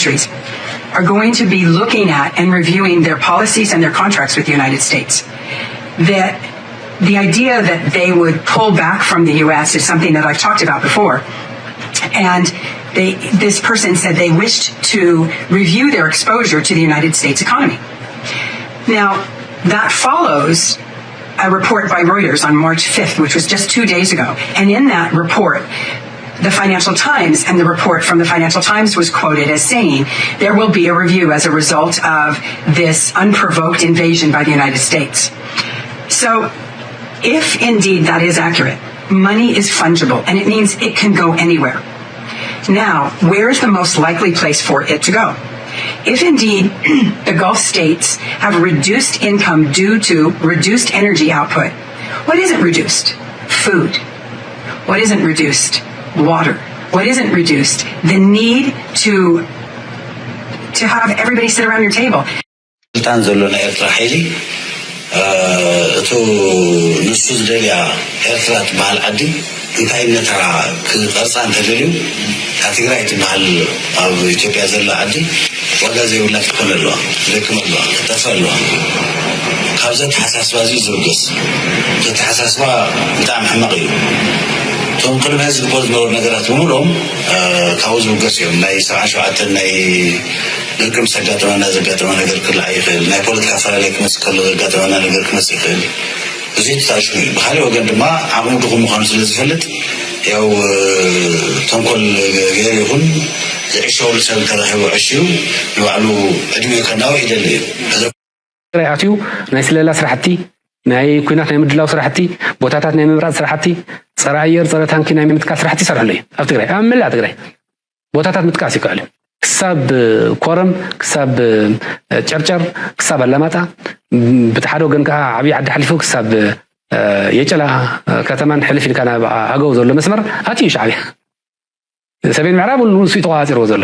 countries are going to be looking at and reviewing their policies and their contracts with the United States. That the idea that they would pull back from the U S is something that I've talked about before. And they, this person said they wished to review their exposure to the United States economy. Now, that follows a report by Reuters on March fifth, which was just two days ago. And in that report, the Financial Times and the report from the Financial Times was quoted as saying there will be a review as a result of this unprovoked invasion by the United States. So, if indeed that is accurate, money is fungible and it means it can go anywhere. Now, where is the most likely place for it to go? If indeed the Gulf states have reduced income due to reduced energy output, what isn't reduced? Food. What isn't reduced? Water. What isn't reduced? The need to to have everybody sit around your table. ስልጣን ዘሎ ናይ ኤርትራ ሓይሊ እቱ ንሱ ዝደልያ ኤርትራ ትበሃል ዓዲ እንታይነታ ክቐርፃ እንተደልዩ እታ ትግራይ ትበሃል ኣብ ኢትዮጵያ ዘላ ዓዲ ዋጋ ዘይብላ ክትኮን ኣለዋ፣ ክትደክም ኣለዋ፣ ክትጠፍእ ኣለዋ። ካብዚ ኣተሓሳስባ እዚ ዝብገስ፣ እዚ ኣተሓሳስባ ብጣዕሚ ሕማቕ እዩ። እቶም ቅድሚ ሕዚ ዝግበሩ ዝነበሩ ነገራት ብምልኦም ካብኡ ዝብገስ እዮም። ናይ ሰብዓን ሸውዓተን ናይ ድርቂ ምስ ኣጋጠመና ዘጋጠመ ነገር ክለዓል ይኽእል፣ ናይ ፖለቲካ ኣፈላለይ ክመፅእ ከሎ ዘጋጠመና ነገር ክመፅእ ይኽእል። እዚ ተታሽሙ እዩ። ብካሊእ ወገን ድማ ዓቕሙ ድኹም ምዃኑ ስለ ዝፈልጥ ያው ተንኮል ገይሩ ይኹን ዝዕሸወሉ ሰብ እንተረኺቡ ዕሽዩ ንባዕሉ ዕድሚኡ ከናውሕ ይደሊ እዩ። ትግራይ ኣትዩ ናይ ስለላ ስራሕቲ፣ ናይ ኩናት ናይ ምድላው ስራሕቲ፣ ቦታታት ናይ ምምራፅ ስራሕቲ፣ ፀረ ኣየር ፀረ ታንኪ ናይ ምትካል ስራሕቲ ይሰርሐሉ እዩ። ኣብ ትግራይ ኣብ መላእ ትግራይ ቦታታት ምጥቃስ ይከኣል እዩ። ክሳብ ኮረም፣ ክሳብ ጨርጨር፣ ክሳብ ኣላማጣ፣ ብቲ ሓደ ወገን ከዓ ዓብዪ ዓዲ ሓሊፉ ክሳብ የጨላ ከተማን ሕልፍ ኢልካ ናብ ኣገው ዘሎ መስመር ኣትዩ ሻዕብያ። ሰሜን ምዕራብ ንሱ እዩ ተቆፃፂርዎ ዘሎ።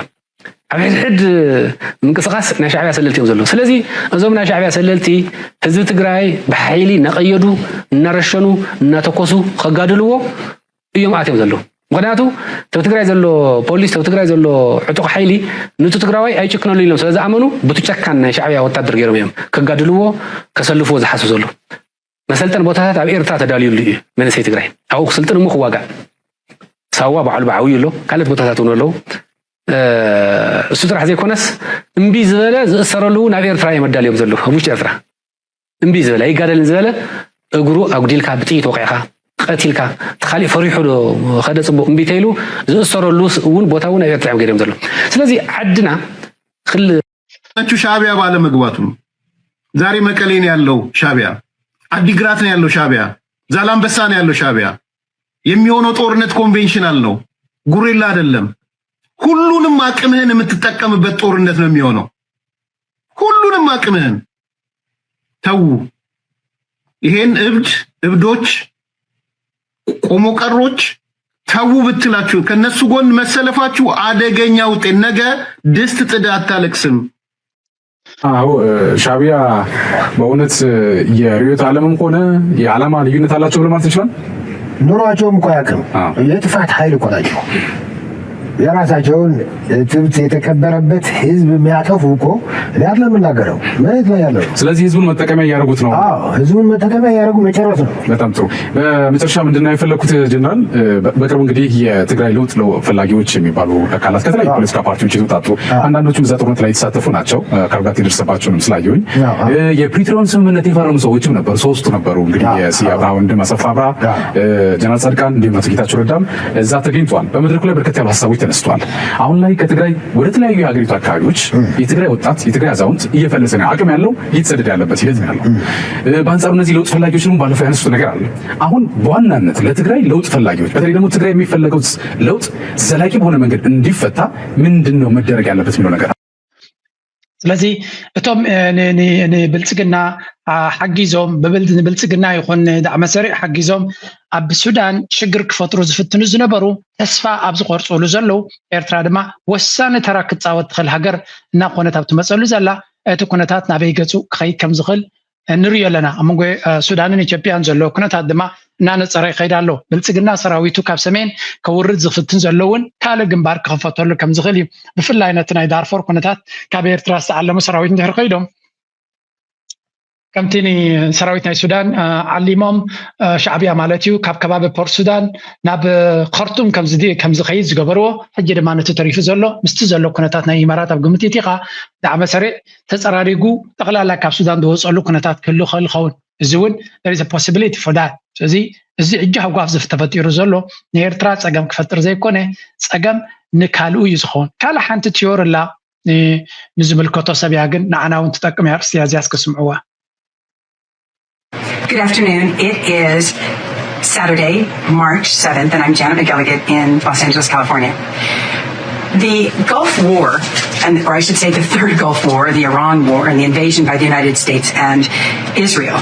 ኣብ ሕድሕድ ምንቅስቃስ ናይ ሻዕብያ ሰለልቲ እዮም ዘለዉ። ስለዚ እዞም ናይ ሻዕብያ ሰለልቲ ህዝቢ ትግራይ ብሓይሊ እናቀየዱ እናረሸኑ እናተኮሱ ከጋድልዎ እዮም ኣትዮም ዘለዉ። ምክንያቱ ተብ ትግራይ ዘሎ ፖሊስ ተብ ትግራይ ዘሎ ዕጡቅ ሓይሊ ንቱ ትግራዋይ ኣይጭክነሉ ኢሎም ስለዝኣመኑ ብቱ ጨካን ናይ ሻዕብያ ወታደር ገይሮም እዮም ከጋድልዎ ከሰልፍዎ ዝሓስቡ ዘለዉ። መሰልጠን ቦታታት ኣብ ኤርትራ ተዳልዩሉ እዩ መንእሰይ ትግራይ ኣብኡ ክስልጥን እሞ ክዋጋእ። ሳዋ ባዕሉ ብዓብዩ ኣሎ፣ ካልኦት ቦታታት እውን ኣለዉ። እሱ ጥራሕ ዘይኮነስ እምቢ ዝበለ ዝእሰረሉ እውን ኣብ ኤርትራ እዮም ኣዳልዮም ዘለዉ ኣብ ውሽጢ ኤርትራ። እምቢ ዝበለ ኣይጋደልን ዝበለ እግሩ ኣጉዲልካ ብጥይት ወቂዕካ ቀቲልካ እቲ ካሊእ ፈሪሑ ዶ ከደ ፅቡቅ እምቢ ተይሉ ዝእሰረሉ እውን ቦታ እውን ኣብ ኤርትራ እዮም ገይሮም ዘለዉ። ስለዚ ዓድና ክል ቹ ሻዕቢያ ባለመግባቱ ነው። ዛሬ መቀሌ ነው ያለው ሻዕቢያ፣ አዲግራት ነው ያለው ሻዕቢያ፣ ዛላምበሳ ነው ያለው ሻዕቢያ። የሚሆነው ጦርነት ኮንቬንሽናል ነው፣ ጉሪላ አይደለም። ሁሉንም አቅምህን የምትጠቀምበት ጦርነት ነው የሚሆነው። ሁሉንም አቅምህን ተዉ። ይሄን እብድ እብዶች ቆሞ ቀሮች ተዉ ብትላችሁ ከነሱ ጎን መሰለፋችሁ አደገኛ ውጤት። ነገ ድስት ጥዳ አታለቅስም። አዎ ሻዕቢያ በእውነት የርዕዮተ ዓለምም ሆነ የዓላማ ልዩነት አላቸው ብሎ ማለት ይችላል። ኑሯቸውም እኮ አያውቅም። የጥፋት ኃይል እኮ ናቸው። የራሳቸውን ትብት የተቀበረበት ህዝብ የሚያጠፉ እኮ እኔ አይደለም የምናገረው፣ መሬት ላይ ያለው ነው። ስለዚህ ህዝቡን መጠቀሚያ እያደረጉት ነው። አዎ ህዝቡን መጠቀሚያ እያደረጉ መጨረስ ነው። በጣም ጥሩ። በመጨረሻ ምንድነው የፈለኩት ጀነራል፣ በቅርቡ እንግዲህ የትግራይ ለውጥ ፈላጊዎች የሚባሉ አካላት ከተለያዩ ፖለቲካ ፓርቲዎች የተውጣጡ አንዳንዶቹም እዛ ጦርነት ላይ የተሳተፉ ናቸው። ከጉዳት የደረሰባቸውንም ስላየሁኝ የፕሪቶሪያውን ስምምነት የፈረሙ ሰዎችም ነበሩ። ሶስቱ ነበሩ እንግዲህ የስዬ አብርሃ ወንድም አሰፋ አብርሃ፣ ጀነራል ጻድቃን እንዲሁም አቶ ጌታቸው ረዳም እዛ ተገኝተዋል። በመድረኩ ላይ በርከት ያሉ ሀሳቦች ተነስተዋል። አሁን ላይ ከትግራይ ወደ ተለያዩ የሀገሪቱ አካባቢዎች የትግራይ ወጣት የትግራይ አዛውንት እየፈለሰ ነው። አቅም ያለው እየተሰደደ ያለበት ሂደት ነው ያለው። በአንጻሩ እነዚህ ለውጥ ፈላጊዎች ደግሞ ባለፈው ያነሱት ነገር አለ። አሁን በዋናነት ለትግራይ ለውጥ ፈላጊዎች በተለይ ደግሞ ትግራይ የሚፈለገው ለውጥ ዘላቂ በሆነ መንገድ እንዲፈታ ምንድን ነው መደረግ ያለበት የሚለው ነገር ስለዚ እቶም ንብልፅግና ሓጊዞም ንብልፅግና ይኹን ንዳዕመ ሰሪዕ ሓጊዞም ኣብ ሱዳን ሽግር ክፈጥሩ ዝፍትኑ ዝነበሩ ተስፋ ኣብ ዝቆርፅሉ ዘለዉ ኤርትራ ድማ ወሳኒ ተራ ክትፃወት ትኽእል ሃገር እናኾነት ኣብ ትመፀሉ ዘላ እቲ ኩነታት ናበይ ገፁ ክኸይድ ከም ዝኽእል ንሪኦ ኣለና። ኣብ መንጎ ሱዳንን ኢትዮጵያን ዘሎ ኩነታት ድማ እናነፀረ ይኸይድ ኣሎ። ብልፅግና ሰራዊቱ ካብ ሰሜን ከውርድ ዝፍትን ዘሎ እውን ካልእ ግንባር ክኽፈተሉ ከም ዝኽእል እዩ። ብፍላይ ነቲ ናይ ዳርፎር ኩነታት ካብ ኤርትራ ዝተዓለሙ ሰራዊት እንድሕር ከይዶም ከምቲ ንሰራዊት ናይ ሱዳን ዓሊሞም ሻዕብያ ማለት እዩ ካብ ከባቢ ፖርት ሱዳን ናብ ከርቱም ከም ዝኸይድ ዝገበርዎ፣ ሕጂ ድማ ነቲ ተሪፉ ዘሎ ምስቲ ዘሎ ኩነታት ናይ ኢማራት ኣብ ግምት ኢቲኻ ዳዕመ ሰሪዕ ተፀራሪጉ ጠቕላላ ካብ ሱዳን ዝወፀሉ ኩነታት ክህሉ ክእል ይኸውን። እዚ እውን there is a possibility for that። ስለዚ እዚ ሕጂ ሃጓፍ ተፈጢሩ ዘሎ ንኤርትራ ፀገም ክፈጥር ዘይኮነ ፀገም ንካልኡ እዩ ዝኸውን። ካልእ ሓንቲ ቲዮሪ ኣላ ንዝምልከቶ ሰብ እያ፣ ግን ንዓና እውን ትጠቅም እያ። ኣርእስቲ እያ እዚኣ፣ እስከ ስምዕዋ። Good afternoon. It is Saturday, March seventh, and I'm Janet McElligott in Los Angeles, California. The Gulf War, and, or I should say the Third Gulf War, the Iran War, and the invasion by the United States and Israel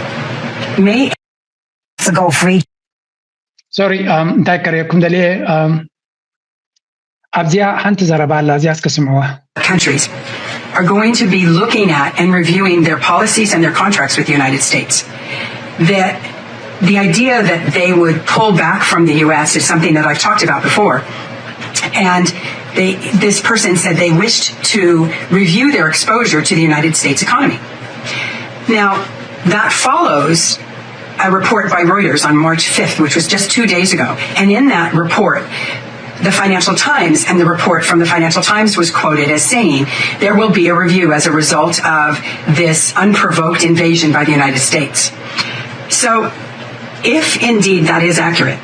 may the Gulf region. ሶሪ እንታይ ከርእየኩም ደልየ ኣብዚኣ ሓንቲ ዘረባ ኣላ፣ እዚኣ እስከ ስምዕዋ። countries are going to be looking at and reviewing their policies and their contracts with the United States. That the idea that they would pull back from the U S is something that I've talked about before. And they, this person said they wished to review their exposure to the United States economy. Now, that follows a report by Reuters on March fifth, which was just two days ago. And in that report, the Financial Times and the report from the Financial Times was quoted as saying there will be a review as a result of this unprovoked invasion by the United States. So, if indeed that is accurate,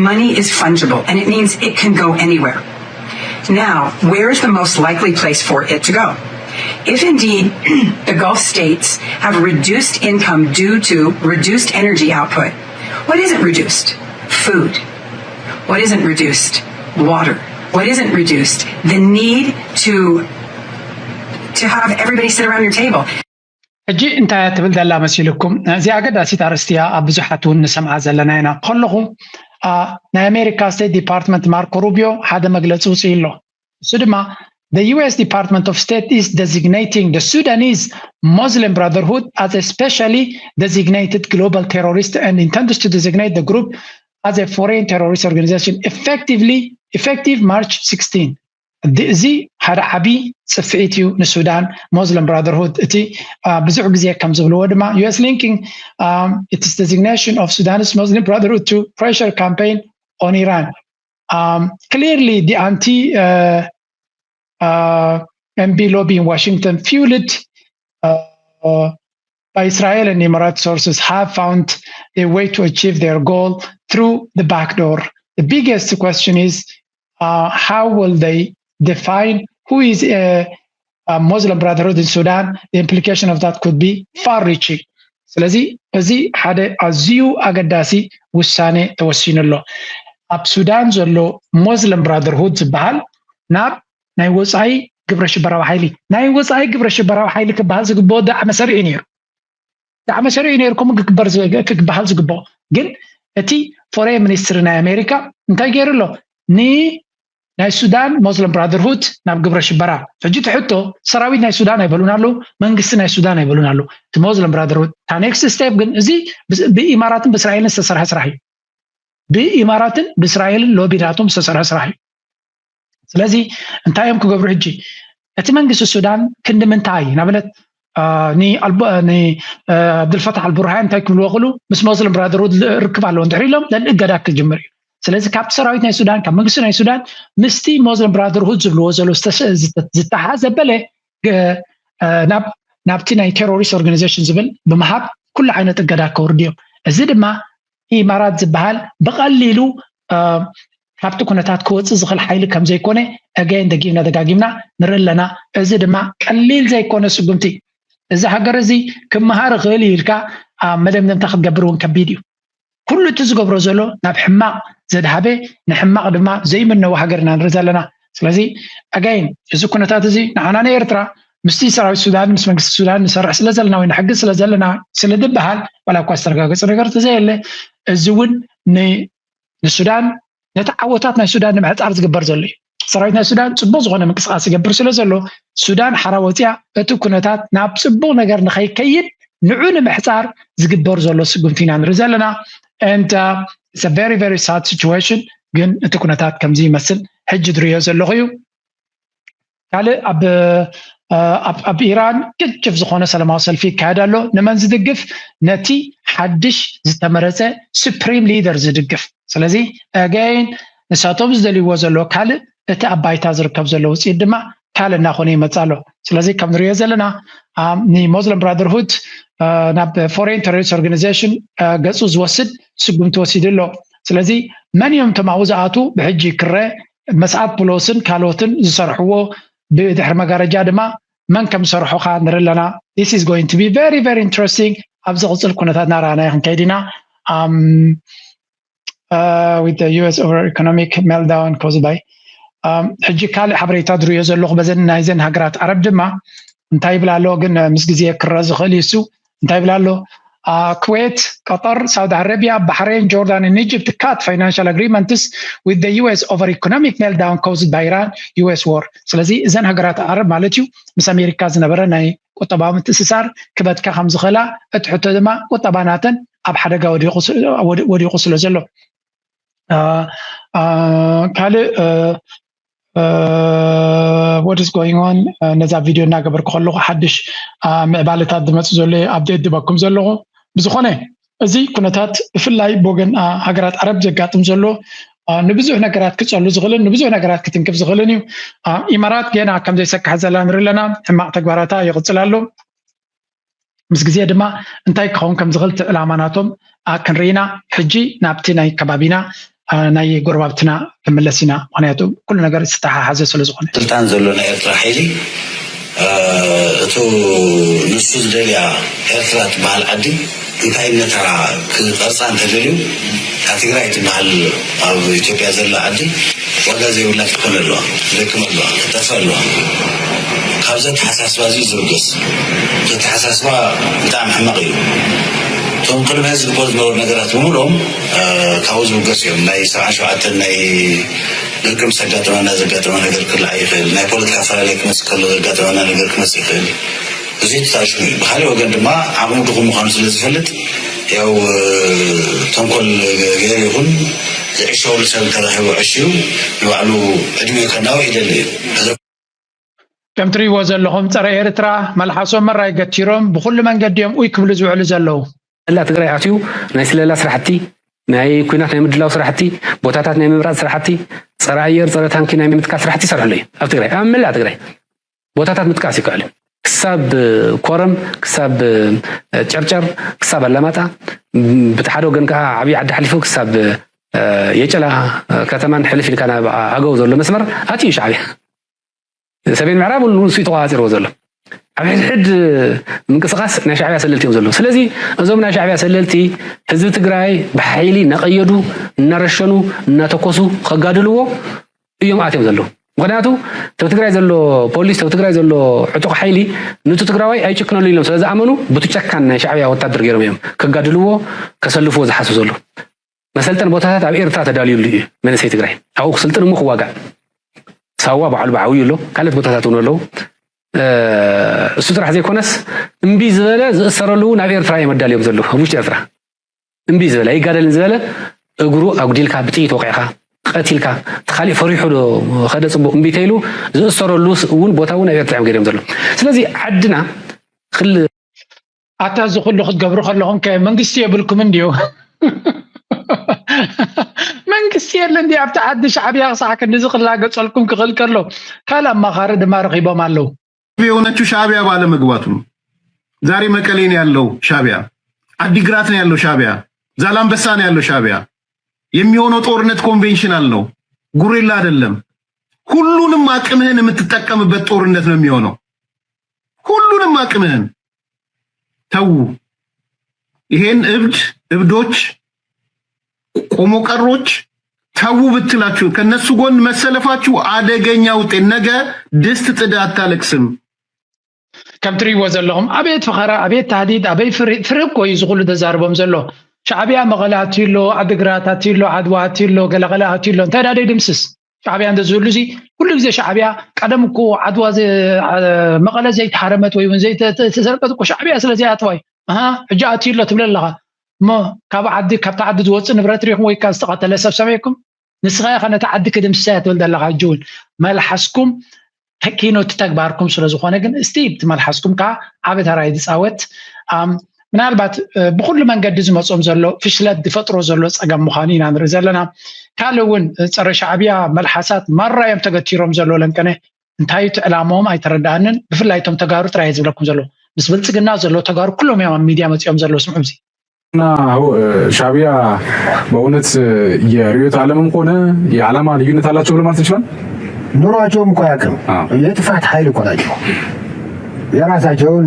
money is fungible and it means it can go anywhere. Now, where is the most likely place for it to go? If indeed the Gulf states have reduced income due to reduced energy output, what isn't reduced? Food. What isn't reduced? Water. What isn't reduced? The need to to have everybody sit around your table. ሕጂ እንታይ ትብል ዘላ መሲልኩም? እዚ ኣገዳሲት ኣርእስቲ እያ፣ ኣብ ብዙሓት እውን ንሰምዓ ዘለና ኢና። ከለኹ ናይ ኣሜሪካ ስቴት ዲፓርትመንት ማርኮ ሩቢዮ ሓደ መግለፂ ውፅኢ ኣሎ። እሱ ድማ the U S Department of State is designating the Sudanese Muslim Brotherhood as a specially designated global terrorist and intends to designate the group as a foreign terrorist organization effectively effective March sixteen. እዚ ሓደ ዓቢ ጽፍዒት እዩ ንሱዳን Muslim Brotherhood። እቲ ብዙሕ ግዜ ከም ዝብልዎ ድማ U S linking its designation of Sudanese Muslim Brotherhood to pressure campaign on Iran. Clearly the anti M B lobby in Washington fueled by Israel and Emirates sources have found a way to achieve their goal through the back door. The biggest question is uh, how will they define who is a, a Muslim Brotherhood in Sudan? The implication of that could be far reaching. ስለዚ እዚ ሓደ ኣዝዩ ኣገዳሲ ውሳነ ተወሲኑ ኣሎ። ኣብ ሱዳን ዘሎ ሞስለም ብራደርሁድ ዝበሃል ናብ ናይ ወፃኢ ግብረ ሽበራዊ ሓይሊ ናይ ወፃኢ ግብረ ሽበራዊ ሓይሊ ክበሃል ዝግብኦ ዳዕመ ሰሪዑ ነይሩ። ዳዕመ ሰሪዑ ነይሩ ከምኡ ክግበር ክበሃል ዝግብኦ። ግን እቲ ፎሬን ሚኒስትሪ ናይ ኣሜሪካ እንታይ ገይሩ ኣሎ? ን ናይ ሱዳን ሞስለም ብራደርሁድ ናብ ግብረ ሽበራ። ሕጂ ትሕቶ ሰራዊት ናይ ሱዳን ኣይበሉን ኣለዉ፣ መንግስቲ ናይ ሱዳን ኣይበሉን ኣለዉ። እቲ ሞስለም ብራደርሁድ እታ ኔክስት ስቴፕ ግን እዚ ብኢማራትን ብእስራኤልን ዝተሰርሐ ስራሕ እዩ። ብኢማራትን ብእስራኤልን ሎቢ ናቶም ዝተሰርሐ ስራሕ እዩ። ስለዚ እንታይ እዮም ክገብሩ ሕጂ? እቲ መንግስቲ ሱዳን ክንዲ ምንታይ ንኣብነት ንኣብዱልፈታሕ ኣልቡርሃን እንታይ ክብልዎ ክሉ ምስ ሞስለም ብራደርሁድ ርክብ ኣለዎ እንድሕር ኢሎም ለል እገዳ ክጅምር እዩ። ስለዚ ካብቲ ሰራዊት ናይ ሱዳን ካብ መንግስቲ ናይ ሱዳን ምስቲ ሞስለም ብራደርሁድ ዝብልዎ ዘሎ ዝተሓሓዝ ዘበለ ናብቲ ናይ ቴሮሪስት ኦርጋናይዜሽን ዝብል ብምሃብ ኩሉ ዓይነት እገዳ ከውርዱ እዮም። እዚ ድማ ኢማራት ዝበሃል ብቐሊሉ ካብቲ ኩነታት ክወፅእ ዝኽእል ሓይሊ ከም ዘይኮነ again ደጊምና ደጋጊምና ንርኢ ኣለና። እዚ ድማ ቀሊል ዘይኮነ ስጉምቲ። እዚ ሃገር እዚ ክመሃር ይኽእል እዩ ኢልካ ኣብ መደምደምታ ክትገብር እውን ከቢድ እዩ። ኩሉ እቲ ዝገብሮ ዘሎ ናብ ሕማቕ ዘድሃበ ንሕማቕ ድማ ዘይምነው ሃገር ኢና ንርኢ ዘለና። ስለዚ again እዚ ኩነታት እዚ ንዓና ንኤርትራ ምስቲ ሰራዊት ሱዳን ምስ መንግስቲ ሱዳን ንሰርሕ ስለ ዘለና ወይ ንሕግዝ ስለ ዘለና ስለ ዝበሃል ዋላ እኳ ዝተረጋገፀ ነገር ተዘየለ እዚ እውን ንሱዳን ነቲ ዓወታት ናይ ሱዳን ንምሕፃር ዝግበር ዘሎ እዩ። ሰራዊት ናይ ሱዳን ፅቡቅ ዝኾነ ምንቅስቃስ ይገብር ስለ ዘሎ ሱዳን ሓራ ወፂኣ እቲ ኩነታት ናብ ፅቡቅ ነገር ንኸይከይድ ንዑ ንምሕፃር ዝግበር ዘሎ ስጉምቲ ኢና ንርኢ ዘለና። And uh, it's a very very sad situation። ግን እቲ ኩነታት ከምዚ ይመስል ሕጂ ዝርእዮ ዘለኹ እዩ። ካልእ ኣብ ኣብ ኢራን ቅጭፍ ዝኾነ ሰላማዊ ሰልፊ ይካየድ ኣሎ። ንመን ዝድግፍ? ነቲ ሓድሽ ዝተመረፀ ሱፕሪም ሊደር ዝድግፍ። ስለዚ ኣገይን ንሳቶም ዝደልይዎ ዘሎ ካልእ፣ እቲ ኣብ ባይታ ዝርከብ ዘሎ ውፅኢት ድማ ካልእ እናኾነ ይመፅእ ኣሎ። ስለዚ ከም ንሪኦ ዘለና ንሞስለም ብራደርሁድ ናብ ፎሬን ቴሮሪስት ኦርጋኒዜሽን ገፁ ዝወስድ ስጉምቲ ወሲዱ ኣሎ። ስለዚ መን እዮም እቶም ኣብኡ ዝኣትዉ? ብሕጂ ክረ መስኣት ፕሎስን ካልኦትን ዝሰርሕዎ ብድሕሪ መጋረጃ ድማ መን ከም ዝሰርሖ ከዓ ንርኢ ኣለና። This is going to be very very interesting። ኣብ ዝቕፅል ኩነታት እናረኣናዮ ክንከይድ ኢና። With the U S over economic meltdown caused by ሕጂ ካልእ ሓበሬታ ዝርእዮ ዘለኹ በዘን ናይዘን ሃገራት ዓረብ ድማ እንታይ ይብል ኣሎ ግን ምስ ግዜ ክረ ዝኽእል እዩ እሱ እንታይ ይብል ኣሎ? ኩዌት፣ ቀጠር፣ ሳውዲ ዓረቢያ፣ ባሕሬን፣ ጆርዳን and Egypt cut financial agreements with the U S over economic meltdown caused by Iran U S war። ስለዚ እዘን ሃገራት ዓረብ ማለት እዩ ምስ ኣሜሪካ ዝነበረ ናይ ቁጠባዊ ምትእስሳር ክበትካ ከም ዝኽእላ፣ እቲ ሕቶ ድማ ቁጠባ ናተን ኣብ ሓደጋ ወዲቑ ስለ ዘሎ። ካልእ what is going on? ነዛ ቪድዮ እናገበርኩ ከለኹ ሓድሽ ምዕባለታት ዝመፁ ዘሎ ኣብዴት ዝበኩም ዘለኹ። ብዝኾነ እዚ ኩነታት ብፍላይ ብወገን ሃገራት ዓረብ ዘጋጥም ዘሎ ንብዙሕ ነገራት ክፀሉ ዝኽእልን ንብዙሕ ነገራት ክትንክፍ ዝኽእልን እዩ። ኢማራት ገና ከም ዘይሰካሕ ዘላ ንርኢ ኣለና። ሕማቕ ተግባራታ ይቕፅል ኣሎ። ምስ ግዜ ድማ እንታይ ክኸውን ከም ዝኽእል እቲ ዕላማ ናቶም ክንርኢና። ሕጂ ናብቲ ናይ ከባቢና ናይ ጎረባብትና ክንምለስ ኢና። ምክንያቱ ኩሉ ነገር ዝተሓሓዘ ስለ ዝኾነ። ስልጣን ዘሎ ናይ ኤርትራ ሓይሊ እቱ ንሱ ዝደልያ ኤርትራ ትበሃል ዓዲ እንታይነታ ክቐርፃ እንተደልዩ እታ ትግራይ ትበሃል ኣብ ኢትዮጵያ ዘላ ዓዲ ዋጋ ዘይብላ ክትኮን ኣለዋ፣ ክትደክም ኣለዋ፣ ክትጠፍእ ኣለዋ። ካብዚ ኣተሓሳስባ እዚ ዝብገስ፣ እቲ ኣተሓሳስባ ብጣዕሚ ሕማቕ እዩ። እቶም ቅድሚ ሕዚ ዝግበሩ ዝነበሩ ነገራት ብምልኦም ካብኡ ዝብገስ እዮም። ናይ ሰብዓን ሸውዓተን ናይ ድርቂ ምስ ኣጋጠመና ዘጋጠመ ነገር ክልዓል ይኽእል፣ ናይ ፖለቲካ ኣፈላለይ ክመፅእ ከሎ ዘጋጠመና ነገር ክመፅእ ይኽእል። እዚ ተታሽሙ እዩ። ብኻሊእ ወገን ድማ ዓቕሙ ድኹም ምዃኑ ስለ ዝፈልጥ ያው ተንኮል ገይሩ ይኹን ዝዕሸወሉ ሰብ እንተረኺቡ ዕሽዩ ንባዕሉ ዕድሚኡ ከናውሕ ይደሊ እዩ። ከም ትሪእዎ ዘለኹም ጸረ ኤርትራ መልሓሶም መራይ ገቲሮም ብኹሉ መንገዲ እዮም ኡይ ክብሉ ዝውዕሉ ዘለዉ። መላእ ትግራይ ኣትዩ ናይ ስለላ ስራሕቲ፣ ናይ ኲናት ናይ ምድላው ስራሕቲ፣ ቦታታት ናይ ምምራፅ ስራሕቲ፣ ጸረ ኣየር ጸረ ታንኪ ናይ ምትካል ስራሕቲ ይሰርሐሉ እዩ ኣብ ትግራይ፣ ኣብ መላእ ትግራይ። ቦታታት ምጥቃስ ይከኣል እዩ። ክሳብ ኮረም፣ ክሳብ ጨርጨር፣ ክሳብ ኣላማጣ፣ ብቲ ሓደ ወገን ከዓ ዓብዪ ዓዲ ሓሊፉ ክሳብ የጨላ ከተማን ሕልፍ ኢልካ ናብ ኣገው ዘሎ መስመር ኣትዩ ሻዕብያ። ሰሜን ምዕራብ እውን ንሱ እዩ ተቆፃፂርዎ ዘሎ። ኣብ ሕድሕድ ምንቅስቃስ ናይ ሻዕብያ ሰለልቲ እዮም ዘለዉ። ስለዚ እዞም ናይ ሻዕብያ ሰለልቲ ህዝቢ ትግራይ ብሓይሊ እናቐየዱ፣ እናረሸኑ፣ እናተኮሱ ከጋድልዎ እዮም ኣትዮም ዘለዉ። ምክንያቱ ተብ ትግራይ ዘሎ ፖሊስ፣ ተብ ትግራይ ዘሎ ዕጡቕ ሓይሊ ንቱ ትግራዋይ ኣይጭክነሉ ኢሎም ስለ ዝኣመኑ ብቱ ጨካን ናይ ሻዕብያ ወታደር ገይሮም እዮም ከጋድልዎ፣ ከሰልፍዎ ዝሓስቡ ዘለዉ። መሰልጠን ቦታታት ኣብ ኤርትራ ተዳልዩሉ እዩ መንእሰይ ትግራይ። ኣብኡ ክስልጥን እሞ ክዋጋእ። ሳዋ ባዕሉ ብዓብዩ ኣሎ፣ ካልኦት ቦታታት እውን ኣለዉ። እሱ ጥራሕ ዘይኮነስ እምቢ ዝበለ ዝእሰረሉ እውን ኣብ ኤርትራ እዮም ኣዳልዮም ዘለዉ፣ ኣብ ውሽጢ ኤርትራ። እምቢ ዝበለ ኣይጋደልን ዝበለ እግሩ ኣጉዲልካ ብጥይት ወቂዕካ ቀቲልካ እቲ ካሊእ ፈሪሑ ዶ ከደ ፅቡቅ እምቢ ተይሉ ዝእሰረሉ እውን ቦታ እውን ኣብ ኤርትራ እዮም ገይሮም ዘሎ። ስለዚ ዓድና ክል ኣታ እዚ ኩሉ ክትገብሩ ከለኹም ከ መንግስቲ የብልኩም እንድዩ? መንግስቲ የለ እንዲ ኣብቲ ዓዲ ሻዕብያ ክሳዕ ክንዲ ዝክላገፀልኩም ክኽእል ከሎ ካልእ ኣማኻሪ ድማ ረኺቦም ኣለዉ። የሆነችው ሻዕቢያ ባለመግባቱ ነው። ዛሬ መቀሌ ነው ያለው ሻዕቢያ፣ አዲግራት ነው ያለው ሻዕቢያ፣ ዛላምበሳ ነው ያለው ሻዕቢያ። የሚሆነው ጦርነት ኮንቬንሽናል ነው፣ ጉሬላ አይደለም። ሁሉንም አቅምህን የምትጠቀምበት ጦርነት ነው የሚሆነው። ሁሉንም አቅምህን ተዉ። ይሄን እብድ እብዶች ቆሞ ቀሮች ተዉ ብትላችሁ ከነሱ ጎን መሰለፋችሁ አደገኛ ውጤት። ነገ ድስት ጥድ አታለቅስም። ከም ትሪእዎ ዘለኹም ኣቤት ፈኸራ፣ ኣቤት ታህዲድ፣ ኣበይ ፍሪ ፍሪ እኮ እዩ ዝኹሉ ተዛርቦም ዘሎ። ሻዕብያ መቐለ ኣትዩ ኣሎ፣ ዓድግራት ኣትዩ ኣሎ፣ ዓድዋ ኣትዩ ኣሎ፣ ገለገለ ኣትዩ ኣሎ። እንታይ ዳ ደይ ድምስስ ሻዕብያ እንተ ዝህሉ እዚ ኩሉ ግዜ ሻዕብያ ቀደም እኮ ዓድዋ ዘ- አ- መቐለ ዘይተሃረመት ወይ እውን ዘይተሰርቀት እኮ ሻዕብያ ስለ ዘይኣተዋ እዩ። ኣሃ፣ ሕጂ ኣትዩ ኣሎ ትብል ኣለኻ። እሞ ካብ ዓዲ፣ ካብቲ ዓዲ ዝወፅእ ንብረት ሪኢኹም ወይ ካብ ዝተቐተለ ሰብ ሰሚዕኩም? ንስኻ ኢኻ ነቲ ዓዲ ክድምስሳ እያ ትብል ዘለኻ። ሕጂ እውን መልሓስኩም ተኪኖ እቲ ተግባርኩም ስለ ዝኾነ ግን እስቲ እቲ መልሓስኩም ከዓ ዓቢ ተራ እዩ ዝፃወት። ኣም፣ ምናልባት እ፣ ብኩሉ መንገዲ ዝመፆም ዘሎ ፍሽለት ዝፈጥሮ ዘሎ ፀገም ምዃኑ ኢና ንርኢ ዘለና። ካልእ እውን እ፣ ፀረ ሻዕብያ መልሓሳት ማራ እዮም ተገቲሮም ዘሎ። ለንቀነ እንታይ እቲ ዕላማኦም ኣይተረዳኣንን። ብፍላይ እቶም ተጋሩ ጥራይ እየ ዝብለኩም ዘሎ። ምስ ብልፅግና ዘሎ ተጋሩ ኩሎም እዮም ኣብ ሚድያ መፂኦም ዘለዉ። ስምዑ እዚ እና አዎ፣ እ፣ ሻዕቢያ በእውነት እ፣ የርዕዮተ ዓለምም ሆነ የዓላማ ልዩነት አላቸው ብሎ ማለት ይችላል። ኑሯቸውም እኮ አያውቅም። አዎ። የጥፋት ኃይል እኮ ናቸው። የራሳቸውን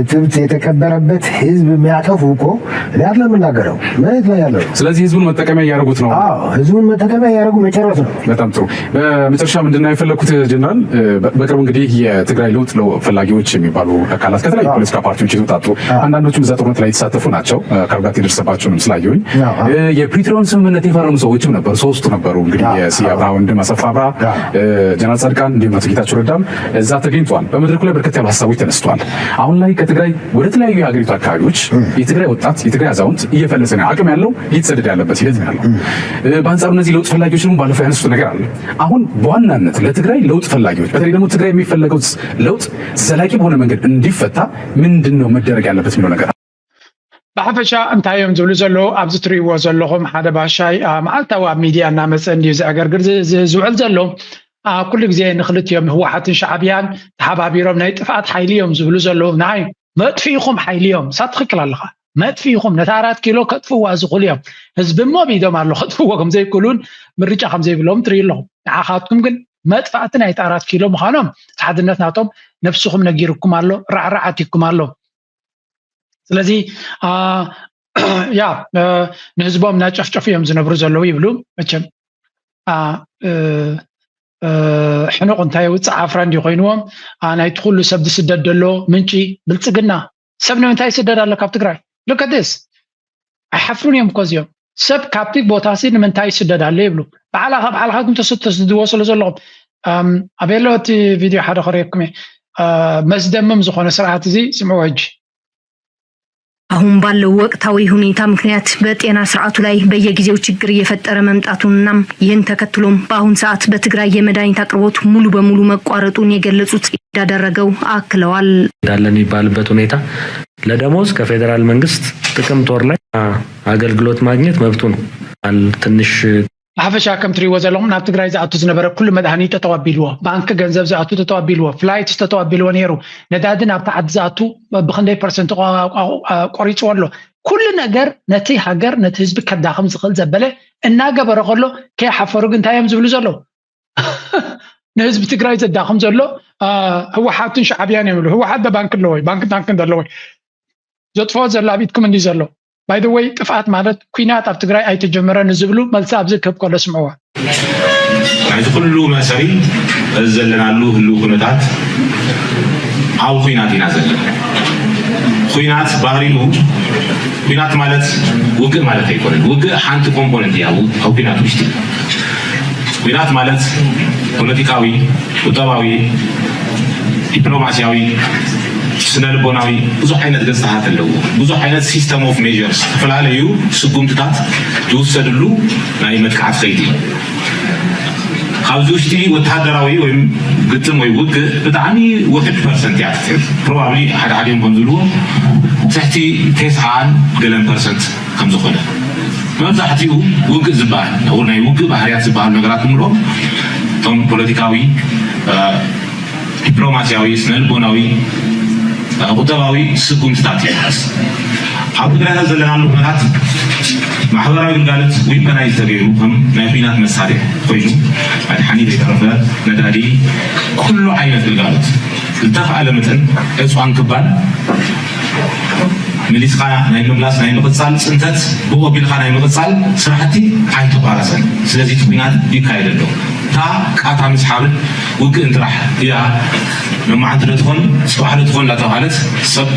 ትብት የተቀበረበት ህዝብ የሚያጠፉ እኮ እኔ አይደለም የምናገረው፣ መሬት ላይ ያለው። ስለዚህ ህዝቡን መጠቀሚያ እያደረጉት ነው። አዎ፣ ህዝቡን መጠቀሚያ እያደረጉ መጨረስ ነው። በጣም ጥሩ። በመጨረሻ ምንድነው የፈለግኩት ጀነራል፣ እ፣ በ- በቅርቡ እንግዲህ የትግራይ ለውጥ ለው- ፈላጊዎች የሚባሉ አካላት ከተለያዩ አዎ። ፖለቲካ ፓርቲዎች የተውጣጡ፣ አዎ። አንዳንዶቹም እዛ ጦርነት ላይ የተሳተፉ ናቸው። እ፣ አካል ጉዳት የደረሰባቸውንም ስላየሁኝ አዎ። እ፣ የፕሪቶሪያውን ስምምነት የፈረሙ ሰዎችም ነበሩ። ሶስቱ ነበሩ እንግዲህ አዎ። የስዬ አብርሃ ወንድም አሰፋ አብርሃ፣ አዎ። እ፣ ጀነራል ጻድቃን እንዲሁም አቶ ጌታቸው ረዳም እዛ ተገኝተዋል። በመድረኩ ላይ በርከት ያሉ ሀሳቦች ተነስተዋል። አሁን ላይ ከትግራይ ወደ ተለያዩ የሀገሪቱ አካባቢዎች የትግራይ ወጣት፣ የትግራይ አዛውንት እየፈለሰ ነው። አቅም ያለው እየተሰደደ ያለበት ሂደት ነው ያለው። እ፣ በአንጻሩ እነዚህ ለውጥ ፈላጊዎች ደግሞ ባለፈው ያነሱት ነገር አለ። አሁን በዋናነት ለትግራይ ለውጥ ፈላጊዎች፣ በተለይ ደግሞ ትግራይ የሚፈለገው ለውጥ ዘላቂ በሆነ መንገድ እንዲፈታ ምንድን ነው መደረግ ያለበት የሚለው ነገር? ብሓፈሻ እንታይ እዮም ዝብሉ ዘለዉ? ኣብዚ ትርእይዎ ዘለኹም ሓደ ባሻይ አ፣ መዓልታዊ ኣብ ሚድያ እናመፀ እንድዩ ዘዕገርግር ዝ- ዝ- ዝውዕል ዘሎ። አ፣ ኩሉ ግዜ ንክልቲኦም ህወሓትን ሻዕብያን ተሓባቢሮም ናይ ጥፍኣት ሓይሊ እዮም ዝብሉ ዘለዉ። ናይ መጥፊኢኹም ሓይሊ እዮም። ሳ ትኽክል ኣለኻ። መጥፊኢኹም ነታ ኣራት ኪሎ ከጥፍዋ ዝኽእሉ እዮም። ህዝቢ እሞ ኣብ ኢዶም ኣሎ ከጥፍዎ ከም ዘይክእሉን ምርጫ ከም ዘይብሎም ትርኢ ኣለኹም። ንዓኻትኩም ግን መጥፋእቲ ናይቲ ኣራት ኪሎ ምዃኖም ሓድነት ናቶም ነብስኹም ነጊርኩም ኣሎ፣ ራዕራዕ ኣቲኩም ኣሎ። ስለዚ ያ ንህዝቦም እናጨፍጨፉ እዮም ዝነብሩ ዘለዉ ይብሉ። መቸም ሕኑቕ እንታይ የውፅእ ዓፍራ እንዲ ኮይንዎም። ናይቲ ኩሉ ሰብ ዝስደድ ዘሎ ምንጪ ብልፅግና። ሰብ ንምንታይ ይስደድ ኣሎ ካብ ትግራይ? ልከትስ ኣይሓፍሩን እዮም እኮ እዚኦም። ሰብ ካብቲ ቦታ ሲ ንምንታይ ይስደድ ኣሎ ይብሉ። ብዓላኻ ብዓልኻትኩም ተሰተስድዎ ስለ ዘለኹም። ኣቤሎ እቲ ቪድዮ ሓደ ከርእየኩም እየ። መስደምም ዝኾነ ስርዓት እዚ ስምዑ ሕጂ። አሁን ባለው ወቅታዊ ሁኔታ ምክንያት በጤና ስርዓቱ ላይ በየጊዜው ችግር እየፈጠረ መምጣቱንና ይህን ተከትሎም በአሁን ሰዓት በትግራይ የመድኃኒት አቅርቦት ሙሉ በሙሉ መቋረጡን የገለጹት እንዳደረገው አክለዋል። እንዳለ የሚባልበት ሁኔታ ለደሞዝ ከፌዴራል መንግስት ጥቅምት ወር ላይ አገልግሎት ማግኘት መብቱ ነው። ትንሽ ብሓፈሻ ከም ትሪእዎ ዘለኹም ናብ ትግራይ ዝኣቱ ዝነበረ ኩሉ መድሃኒት ጠጠው ኣቢልዎ፣ ባንክ ገንዘብ ዝኣቱ ጠጠው ኣቢልዎ፣ ፍላይት ጠጠው ኣቢልዎ ነይሩ። ነዳዲ ናብቲ ዓዲ ዝኣቱ ብክንደይ ፐርሰንት ቆሪፅዎ ኣሎ። ኩሉ ነገር ነቲ ሃገር ነቲ ህዝቢ ከዳኽም ዝኽእል ዘበለ እናገበረ ከሎ ከይሓፈሩ ግን እንታይ እዮም ዝብሉ ዘለዉ? ንህዝቢ ትግራይ ዘዳኽም ዘሎ ህወሓትን ሻዕብያን እዮም ይብሉ። ህወሓት ባንክ ኣለዎ ወይ ባንክ ታንክ ኣለዎ ወይ? ዘጥፍኦ ዘሎ ኣብ ኢድኩም እንዲ ዘሎ። ባይ ዘ ወይ ጥፍኣት ማለት ኩናት ኣብ ትግራይ ኣይተጀመረን ዝብሉ መልሲ ኣብዚ ክህብ ከሎ ስምዕዋ። ናይዚ ኩሉ መእሰሪ እዚ ዘለናሉ ህልው ኩነታት ኣብ ኩናት ኢና ዘለና። ኩናት ባህሪኡ ኩናት ማለት ውግእ ማለት ኣይኮነን። ውግእ ሓንቲ ኮምፖነንት እያ ኣብ ኩናት ውሽጢ። ኩናት ማለት ፖለቲካዊ፣ ቁጠባዊ፣ ዲፕሎማሲያዊ፣ ስነ ልቦናዊ ብዙሕ ዓይነት ገፅታታት ኣለዎ። ብዙሕ ዓይነት ሲስተም ኦፍ ሜርስ ዝተፈላለዩ ስጉምትታት ዝውሰድሉ ናይ መጥቃዕቲ ከይዲ እዩ። ካብዚ ውሽጢ ወተሃደራዊ ወይ ግጥም ወይ ውግእ ብጣዕሚ ውሕድ ፐርሰንት እያ ትሕዝ። ፕሮባብሊ ሓደ ሓዲኦም ከም ዝብልዎ ትሕቲ ተስዓን ገለን ፐርሰንት ከም ዝኾነ መብዛሕትኡ ውግእ ዝበሃል ወይ ናይ ውግእ ባህርያት ዝበሃሉ ነገራት ብምልኦም እቶም ፖለቲካዊ ዲፕሎማሲያዊ፣ ስነልቦናዊ፣ ቁጠባዊ ስጉምትታት ይሓዝ። ኣብ ትግራይ ዘለናሉ ኩነታት ማሕበራዊ ግልጋሎት ዊፐናይዝ ተገይሩ ከም ናይ ኩናት መሳርሒ ኮይኑ መድሓኒት ዘይተረፈ ነዳዲ ኩሉ ዓይነት ግልጋሎት ዝተኽኣለ መጠን ዕፅዋን ክባን መሊስካ ናይ ምምላስ ናይ ምቕፃል ፅንተት ብኡ ኣቢልካ ናይ ምቕፃል ስራሕቲ ኣይተቋረፀን። ስለዚ እቲ ኩናት ይካየድ ኣሎ። እታ ቃታ ምስሓብን ውግእን ጥራሕ እያ። ሎማዓንቲ ዶ ትኾን ፅባሕ ዶ ትኾን እንዳተባሃለት ሰብ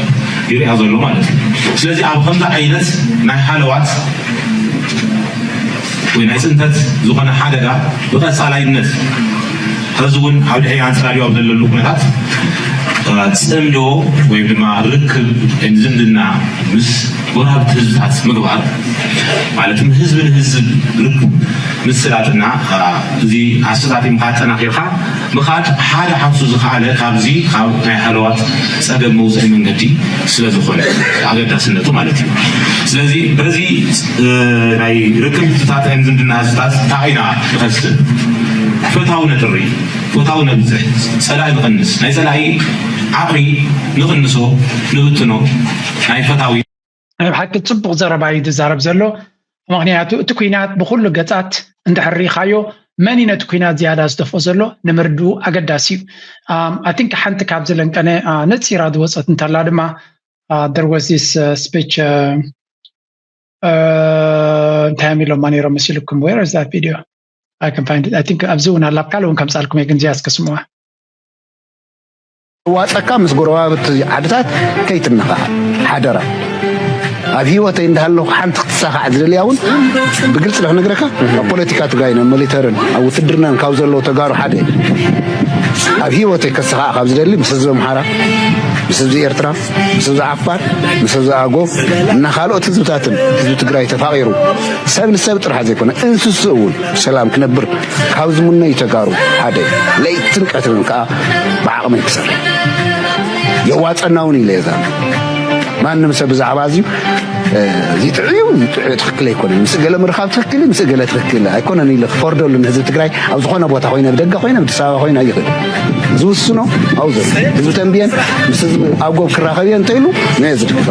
ይሪኣ ዘሎ ማለት እዩ። ስለዚ ኣብ ከምዚ ዓይነት ናይ ሃለዋት ወይ ናይ ፅንተት ዝኾነ ሓደጋ ብቐፃላይነት ሕዚ እውን ኣብ ድሕሪ ኣንፃርዮ ኣብ ዘለሉ ኩነታት ጽምዶ ወይ ድማ ርክብ ዝምድና ምስ ጎረባብቲ ህዝብታት ምግባር፣ ማለት ንህዝቢ ንህዝብ ርክብ ምስላጥና፣ እዚ ኣሰታቲምካ ኣጠናኺርካ ምኻድ ሓደ ሓንሱ ዝኸኣለ ካብዚ ካብ ናይ ሃለዋት ጸገም መውፅኢ መንገዲ ስለ ዝኾነ ኣገዳስነቱ ማለት እዩ። ስለዚ በዚ ናይ ርክብ ህዝብታት ዝምድና ህዝብታት ታኢና ንኸስብ ፈታዊ ነጥሪ፣ ፈታዊ ነብዝሕ፣ ጸላኢ ንቐንስ፣ ናይ ጸላኢ ዓቕሪ ንቕንሶ፣ ንብትኖ፣ ናይ ፈታዊ ናይ ብሓቂ ጽቡቕ ዘረባ እዩ ዝዛረብ ዘሎ። ምኽንያቱ እቲ ኩናት ብኹሉ ገጻት እንድሕር ርኢኻዮ መን እዩ ነቲ ኩናት ዝያዳ ዝደፍኦ ዘሎ ንምርድኡ ኣገዳሲ እዩ። ኣይ ቲንክ ሓንቲ ካብዚ ለንቀነ ነፂራ ዝወፀት እንተላ ድማ there was this speech እንታይ እዮም ኢሎማ ነይሮም መሲልኩም? Where is that video? I can find it. I think ኣብዚ እውን ኣላ፣ ኣብ ካልእ እውን ከምፃልኩም እየ፣ ግን እዚኣ እስከ ስምዋ። ዋፀካ ምስ ጎረባብቲ ዓድታት ከይትነኻዕ ሓደራ። ኣብ ህይወተይ እንዳሃለኹ ሓንቲ ክትሳኻዕ ዝደልያ እውን ብግልፂ ዶ ክነግረካ፣ ኣብ ፖለቲካ ትግራይን ኣብ ሚሊተርን ኣብ ውትድርናን ካብ ዘለዉ ተጋሩ ሓደ እየ። ኣብ ህይወተይ ከሰኻዕ ካብ ዝደሊ ምስ ህዝቢ ኣምሓራ፣ ምስ ህዝቢ ኤርትራ፣ ምስ ህዝቢ ዓፋር፣ ምስ ህዝቢ ኣጎብ እና ካልኦት ህዝብታትን ህዝቢ ትግራይ ተፋቒሩ ሰብ ንሰብ ጥራሕ ዘይኮነ እንስስኡ እውን ሰላም ክነብር ካብ ዝምነዩ ተጋሩ ሓደ። ለይትን ቀትርን ከዓ ብዓቕመይ ክሰርሕ የዋፀና እውን ኢለ እየ። ማንም ሰብ ብዛዕባ እዚ እዚ ጥዑይ እዩ፣ እዚ ጥዑይ ትኽክል ኣይኮነን፣ ምስ ገለ ምርኻብ ትኽክል እዩ፣ ምስ ገለ ትኽክል ኣይኮነን ኢለ ክፈርደሉ ንህዝቢ ትግራይ ኣብ ዝኾነ ቦታ ኮይነ፣ ብደገ ኮይነ፣ ኣዲስ ኣበባ ኮይነ ኣይኽእል። ዝውስኖ ኣብኡ ዘሎ ህዝቢ ተንብየን ምስ ህዝቢ ኣጎብ ክራኸብ እየ እንተኢሉ ንየ ዝድግፋ።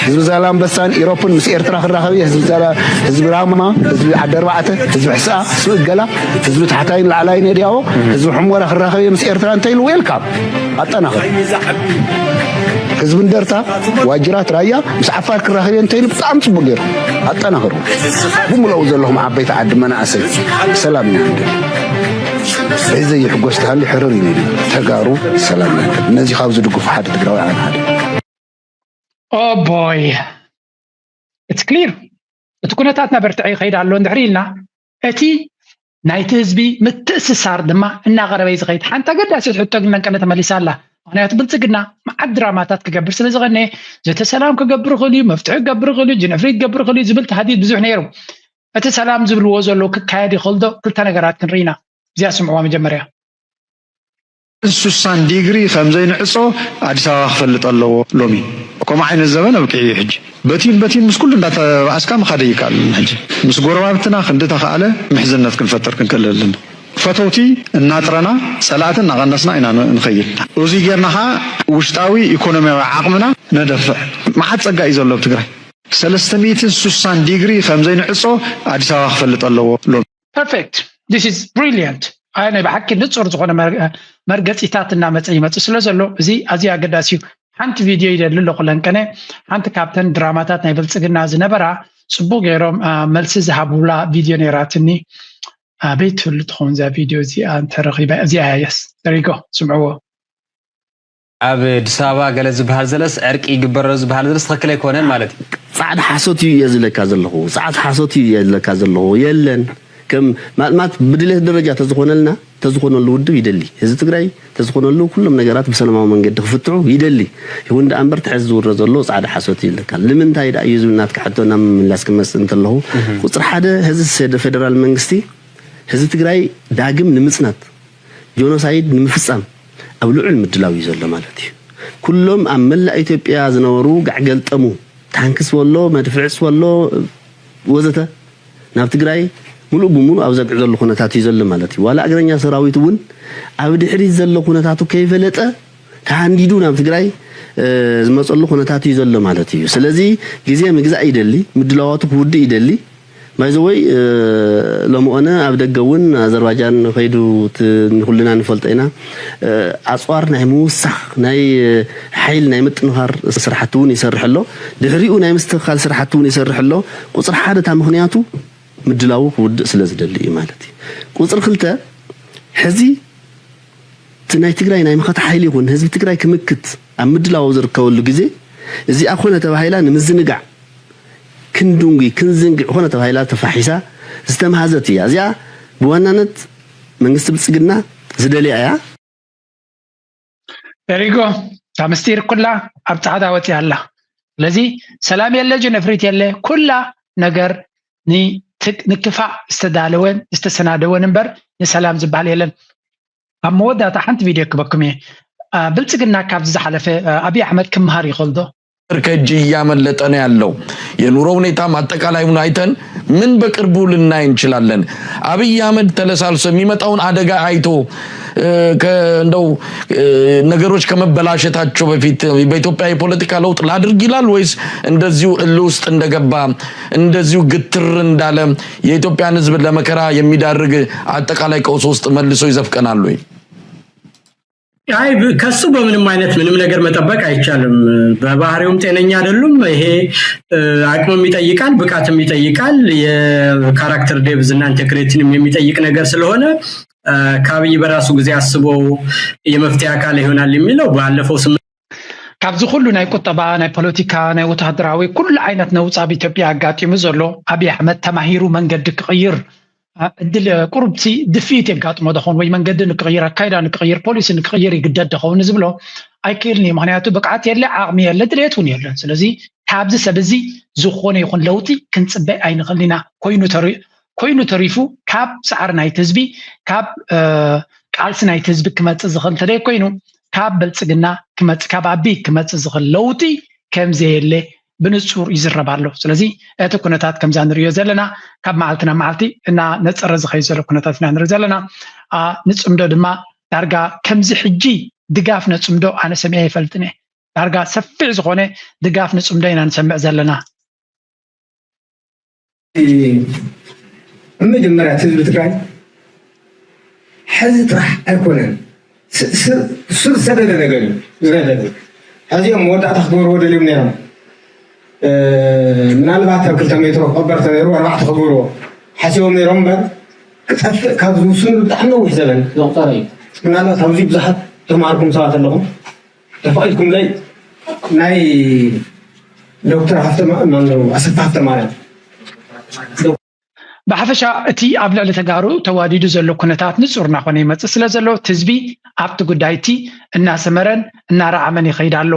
ህዝቢ ዛላምበሳን ኢሮፕን ምስ ኤርትራ ክራኸብ እየ፣ ህዝቢ ዛላ፣ ህዝቢ ራማ፣ ህዝቢ ዓዲ ኣርባዕተ፣ ህዝቢ ሕስኣ፣ ህዝቢ እገላ፣ ህዝቢ ታሕታይን ላዕላይን የድያቦ፣ ህዝቢ ሕሞራ ክራኸብ እየ ምስ ኤርትራ እንተኢሉ ዌልካም፣ ኣጠናኽር። ህዝቢ እንደርታ፣ ዋጅራት፣ ራያ ምስ ዓፋር ክራኸብ እየ እንተኢሉ ብጣዕሚ ፅቡቅ ገይሩ ኣጠናኽሩ። ብምልኡ ዘለኹም ዓበይቲ ዓዲ መናእሰይ ሰላም ኢና ንደሊ። በዚ ዘይሕጎስ ተሃልዩ ሕርር እዩ ኢሉ። ተጋሩ ሰላም ኢና ንደሊ። ነዚ ካብ ዝድግፉ ሓደ ትግራዋይ ኣነ ሓደ። Oh boy, it's clear። እቲ ኩነታት እናበርትዐ ይኸይድ ኣሎ እንድሕር ኢልና፣ እቲ ናይቲ ህዝቢ ምትእስሳር ድማ እናቐረበ እዩ ዝኸይድ። ሓንቲ ኣገዳሲት ሕቶ ግን ለንቀነ ተመሊሳ ኣላ። ምኽንያቱ ብልፅግና መዓት ድራማታት ክገብር ስለ ዝቐነየ፣ ዘተ ሰላም ክገብር ይኽእል እዩ፣ መፍትሒ ክገብር ይኽእል እዩ፣ ጅንፍሪ ክገብር ይኽእል እዩ ዝብል ተሃዲድ ብዙሕ ነይሩ። እቲ ሰላም ዝብልዎ ዘለዉ ክካየድ ይኽእል ዶ? ክልተ ነገራት ክንርኢ ኢና። እዚኣ ስምዕዋ መጀመርያ። ሱሳን ዲግሪ ከም ዘይንዕጾ ኣዲስ ኣበባ ክፈልጥ ኣለዎ። ሎሚ ከምኡ ዓይነት ዘበን ኣብቂዑ እዩ። ሕጂ በቲን በቲን ምስ ኩሉ እንዳተባኣስካ ምኻድ ኣይከኣልን። ሕጂ ምስ ጎረባብትና ክንዲ ተኸኣለ ምሕዝነት ክንፈጥር ክንክእል ኣለና። ፈተውቲ እናጥረና ጸላእቲ እናቐነስና ኢና ን- ንኸይድ። እዚ ጌርና ኸዓ ውሽጣዊ ኢኮኖሚያዊ ዓቕምና ነደፍዕ። መዓት ጸጋ እዩ ዘሎ ኣብ ትግራይ። ሰለስተ ሚእትን ሱሳን ዲግሪ ከም ዘይንዕጾ ኣዲስ ኣበባ ክፈልጥ ኣለዎ። ሎሚ perfect, this is brilliant። ኣይ ናይ ብሓቂ ንፁር ዝኾነ መር- መርገፂታት እናመፀ ይመፅእ ስለ ዘሎ እዚ ኣዝዩ ኣገዳሲ እዩ። ሓንቲ ቪድዮ ይደሊ ኣለኹ ለንቀነ፣ ሓንቲ ካብተን ድራማታት ናይ ብልፅግና ዝነበራ ፅቡቅ ገይሮም አ፣ መልሲ ዝሃቡላ ቪድዮ ነይራትኒ። ኣበይ ትህሉ ትኸውን እዛ ቪድዮ እዚኣ እንተረኺባ? እዚኣ እያ። የስ፣ there you go፣ ስምዕዎ። ኣብ ኣዲስ ኣበባ ገለ ዝበሃል ዘለስ ዕርቂ ይግበር ኣሎ ዝበሃል ዘለስ ትኽክል ኣይኮነን ማለት እዩ። ጻዕዳ ሓሶት እዩ እየ ዝለካ ዘለኹ። ጻዕዳ ሓሶት እዩ እየ ዝለካ ዘለኹ። የለን። ከም ማጥማት ብድሌት ደረጃ ተዝኾነልና፣ ተዝኾነሉ ውድብ ይደሊ። ህዝቢ ትግራይ ተዝኾነሉ ኩሎም ነገራት ብሰላማዊ መንገዲ ክፍትሑ ይደሊ። ይሁን ደኣ እምበር ትሕዚ ዝውረ ዘሎ ጻዕዳ ሓሶት እዩ ዝለካ። ንምንታይ ደኣ እዩ ዝብል ናትካ ሕቶ ናብ ምምላስ ክመጽእ እንተለኹ፣ ቁጽሪ ሓደ ህዝቢ ፌደ- ፌደራል መንግስቲ ህዝቢ ትግራይ ዳግም ንምጽናት፣ ጆኖሳይድ ንምፍጻም ኣብ ልዑል ምድላው እዩ ዘሎ ማለት እዩ። ኩሎም ኣብ መላእ ኢትዮጵያ ዝነበሩ ጋዕ ገልጠሙ፣ ታንክስ በሎ፣ መድፍዕስ በሎ፣ ወዘተ ናብ ትግራይ ሙሉእ ብሙሉእ ኣብ ዘግዕዘሉ ኩነታት እዩ ዘሎ ማለት እዩ። ዋላ እግረኛ ሰራዊት እውን ኣብ ድሕሪት ዘሎ ኩነታቱ ከይፈለጠ ተሃንዲዱ ናብ ትግራይ ዝመፀሉ ኩነታት እዩ ዘሎ ማለት እዩ። ስለዚ ግዜ ምግዛእ ይደሊ፣ ምድላዋቱ ክውድእ ይደሊ። ባይዘወይ ሎሚ ኦነ ኣብ ደገ እውን ኣዘርባጃን ከይዱ ንኩልና ንፈልጦ ኢና። ኣፅዋር ናይ ምውሳኽ ናይ ሓይል ናይ ምጥንኻር ስራሕቲ እውን ይሰርሕ ኣሎ። ድሕሪኡ ናይ ምስትኽኻል ስራሕቲ እውን ይሰርሕ ኣሎ። ቁፅሪ ሓደ እታ ምኽንያቱ ምድላዉ ክውድእ ስለ ዝደሊ እዩ ማለት እዩ። ቁፅሪ ክልተ ሕዚ እቲ ናይ ትግራይ ናይ መኸተ ሓይሊ ይኹን ህዝቢ ትግራይ ክምክት ኣብ ምድላው ዝርከበሉ ግዜ እዚኣ ኮነ ተባሂላ ንምዝንጋዕ ክንድንጉ ክንዝንግዕ ኮነ ተባሂላ ተፋሒሳ ዝተምሃዘት እያ። እዚኣ ብዋናነት መንግስቲ ብልፅግና ዝደልያ እያ። ሪጎ፣ እታ ምስጢር ኩላ ኣብ ጻዕዳ ወፂኣ ኣላ። ስለዚ ሰላም የለ፣ ጀነፍሪት የለ፣ ኩላ ነገር ንክፋእ ዝተዳለወን ዝተሰናደወን እምበር ንሰላም ዝበሃል የለን። ኣብ መወዳእታ ሓንቲ ቪድዮ ክበኩም እየ። ብልፅግና ካብዚ ዝሓለፈ ኣብይ ኣሕመድ ክምሃር ይኽእል ዶ? ከእጅ እያመለጠ ነው ያለው። የኑሮ ሁኔታም አጠቃላዩን አይተን ምን በቅርቡ ልናይ እንችላለን? አብይ አህመድ ተለሳልሶ የሚመጣውን አደጋ አይቶ እንደው ነገሮች ከመበላሸታቸው በፊት በኢትዮጵያ የፖለቲካ ለውጥ ላድርግ ይላል ወይስ እንደዚሁ እልህ ውስጥ እንደገባ እንደዚሁ ግትር እንዳለ የኢትዮጵያን ሕዝብ ለመከራ የሚዳርግ አጠቃላይ ቀውስ ውስጥ መልሶ ይዘፍቀናል ወይ? አይ ከሱ በምንም አይነት ምንም ነገር መጠበቅ አይቻልም። በባህሪውም ጤነኛ አይደሉም። ይሄ አቅምም ይጠይቃል፣ ብቃትም ይጠይቃል፣ የካራክተር ዴብዝ እና ኢንቴግሪቲንም የሚጠይቅ ነገር ስለሆነ ከአብይ በራሱ ጊዜ አስቦ የመፍትሄ አካል ይሆናል የሚለው ባለፈው ስምንት ካብዚ ኩሉ ናይ ቁጠባ፣ ናይ ፖለቲካ፣ ናይ ወታደራዊ ኩሉ ዓይነት ነውፂ ኣብ ኢትዮጵያ ኣጋጢሙ ዘሎ ኣብይ ኣሕመድ ተማሂሩ መንገዲ ክቕይር እድል ቁሩብቲ ድፍኢት የጋጥሞ ደኸውን ወይ መንገዲ ንክቕይር ኣካይዳ ንክቕይር ፖሊሲ ንክቕይር ይግደድ ደኸውን ዝብሎ ኣይክእልን እዩ። ምክንያቱ ብቅዓት የለ፣ ዓቕሚ የለ፣ ድሌት እውን የለን። ስለዚ ካብዚ ሰብ እዚ ዝኾነ ይኹን ለውጢ ክንፅበ ኣይንኽእል ኢና። ኮይኑ ተሪ- ኮይኑ ተሪፉ ካብ ፃዕሪ ናይቲ ህዝቢ ካብ ቃልሲ ናይቲ ህዝቢ ክመፅእ ዝኽእል እንተደይ ኮይኑ ካብ ብልፅግና ክመፅእ ካብ ኣቢ ክመፅእ ዝኽእል ለውጢ ከምዘየለ ብንጹር ይዝረብ ኣሎ። ስለዚ እቲ ኩነታት ከምዛ ንሪኦ ዘለና ካብ መዓልቲ ናብ መዓልቲ እና ነጸረ ዝኸዩ ዘሎ ኩነታት ኢና ንርኢ ዘለና። ንጽምዶ ድማ ዳርጋ ከምዚ ሕጂ ድጋፍ ነጽምዶ ኣነ ሰሚዐ ይፈልጥን እየ። ዳርጋ ሰፊሕ ዝኾነ ድጋፍ ንጽምዶ ኢና ንሰምዕ ዘለና። መጀመርያ እቲ ህዝቢ ትግራይ ሕዚ ጥራሕ ኣይኮነን ስር ዝሰደደ ነገር እዩ ዝረደደ። ሕዚኦም መወዳእታ ክገብርዎ ደልዮም ነይሮም። ምናልባት ኣብ ክልተ ሜትሮ ክቐበር ተነይሩ ኣርባዕተ ክገብርዎ ሓሲቦም ነይሮም እምበር ክጠፍእ ካብ ዝውስኑ ብጣዕሚ ነዊሕ ዘበን ዘቑፀረ እዩ። ምናልባት ኣብዚ ብዙሓት ተማሃርኩም ሰባት ኣለኹም። ተፈቒድኩምለይ ናይ ዶክተር ሃፍተማርያም ኣሰፋ ሃፍተማርያም ብሓፈሻ እቲ ኣብ ልዕሊ ተጋሩ ተዋዲዱ ዘሎ ኩነታት ንጹር እናኾነ ይመጽእ ስለ ዘሎ እቲ ህዝቢ ኣብቲ ጉዳይ እቲ እናሰመረን እናረዓመን ይኸይድ ኣሎ።